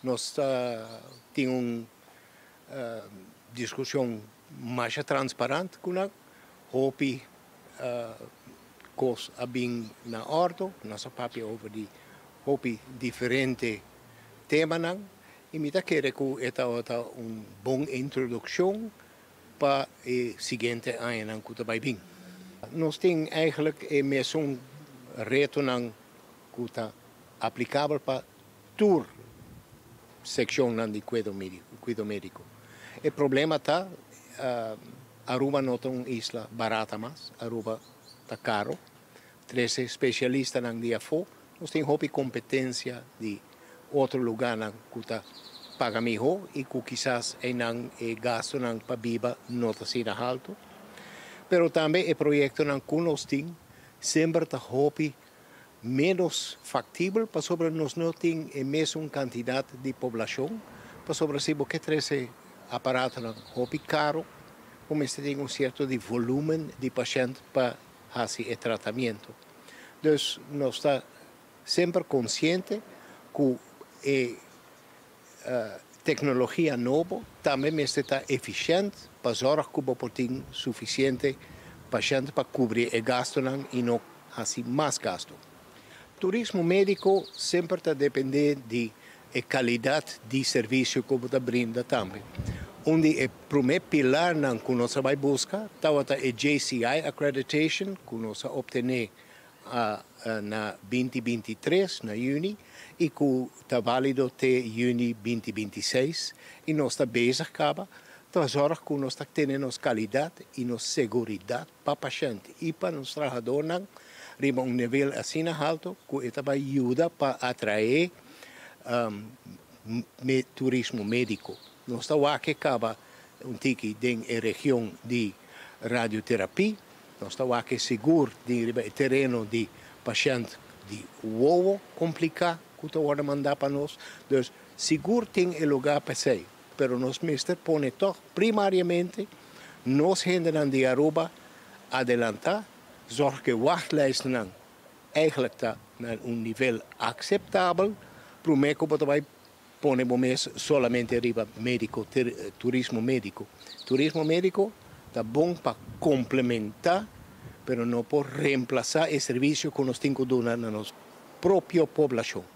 Nos tin un diskushon mas transparente ku nan. Hopi kos a bin na òrdu, nos a papia over di hopi diferente temanan i mi ta kere ku e ta un bon introdukshon pa e siguiente añanan ku ta bai bin. Nos tin eigenlijk e mesun retonan ku ta aplikabel pa tur sekshonnan di kuido médiko. Kuido médiko. E problema ta, Aruba no ta un isla barata mas, Aruba ta karo. 13 spesialistanan di afó, nos tin hopi kompetensia di otro lugánan ku ta paga mihó i ku kisas einan e gastunan pa biba no ta asina haltu. Pero tambe e proyektonan ku nos tin semper ta hopi ménos faktibel pasobra nos no tin e mesun kantidat di poblashon, pasobra si bo ke trese aparatonan hopi karo, bo mester tin un sierto di volúmen di pashènt pa hasi e tratamentu. Dus nos ta semper konsiente ku e teknologia nobo tambe mester ta efisiente pa zòrg ku bo por tin sufisiente pashènt pa kubri e gastunan i no hasi mas gastu. Turismo médiko semper ta dependé di e kalidat di servisio ku bo ta brinda tambe. Un di e promé pilarnan ku nos a bai buska tabata e JCI accreditation ku nos a optené na 2023 na yüni i ku ta válido te yüni 2026 i nos ta bezig kaba ta zorg ku nos ta tene nos kalidat i nos seguridat pa pashènt i pa nos trahadónan riba un nivel asina haltu ku e ta bai yuda pa atraé turismo médiko. Nos ta wak kaba un tiki den e region di radioterapia, nos ta wak sigur di riba e tereno di pashènt di wowo kompliká ku ta wòrdu mandá pa nos. Dus sigur tin e lugá pa esei, pero nos mester pone toch primariamente nos hendenan di Aruba adelantá, zorg ku wachtlijstnan eigenlijk ta na un nivel akseptabel, promé ku bo ta bai pone bo mes solamente riba médiko, turismo médiko. Turismo médiko ta bon pa komplementá, pero no por remplasá e servisio ku nos tin ku duna na nos propio poblashon.